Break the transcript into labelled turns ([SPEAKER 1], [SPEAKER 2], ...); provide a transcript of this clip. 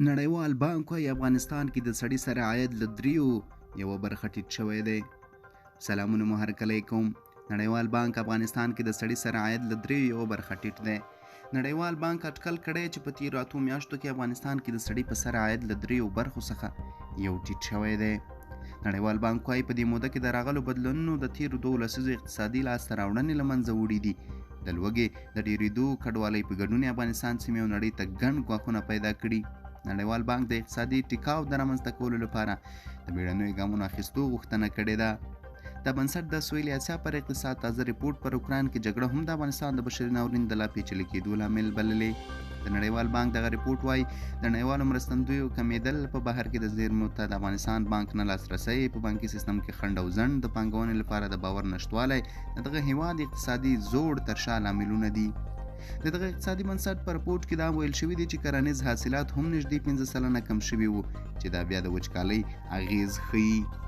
[SPEAKER 1] نړیوال بانک وايي افغانستان کې د سړي سر عاید له دریو یوه برخه ټیټ شوی دی. سلامونه مو هرکلی کوم. نړیوال بانک افغانستان کې د سړي سر عاید له دریو یوه برخه ټیټ دی. نړیوال بانک اټکل کړی چې په تیرو 8 میاشتو کې افغانستان کې د سړي په سر عاید له دریو برخو څخه یو ټیټ شوی دی. نړیوال بانک وايي په دې موده کې د راغلو بدلونونو د تیرو 2 لسیزو اقتصادي لاسته راوړنې له منځه وړي دي. د لوږې د ډېرېدو، کډوالۍ په ګډون افغانستان سیمې او نړۍ ته ګڼ ګواښونه پیدا کړي. نړیوال بانک د اقتصادي ټیکاو د رامنځته کولو لپاره د بیړنیو ګامونو اخیستو غوښتنه کړې ده. دا بنسټ د سویلي اسیا پر اقتصاد تازه رپورټ پر اوکراین کې جګړه هم د افغانستان د بشري ناورین د لا پیچلي کېدو لامل بللې. د نړیوال بانک دغه رپورټ وايي د نړیوالو مرستندویو کمېدل، په بهر کې د زیرمو ته د افغانستان بانک نه لاسرسی، په بانکي سیستم کې خنډ او ځنډ، د پانګونې لپاره د باور نشتوالی د دغه هیواد اقتصادي زوړ تر شا لاملونه دي. د دغه اقتصادي بنسټ په رپورټ کې دا ویل شوي دي چې کرنیز حاصلات هم نږدې 5% کم شوي وو، چې دا بیا د وچکالۍ اغېز ښيي.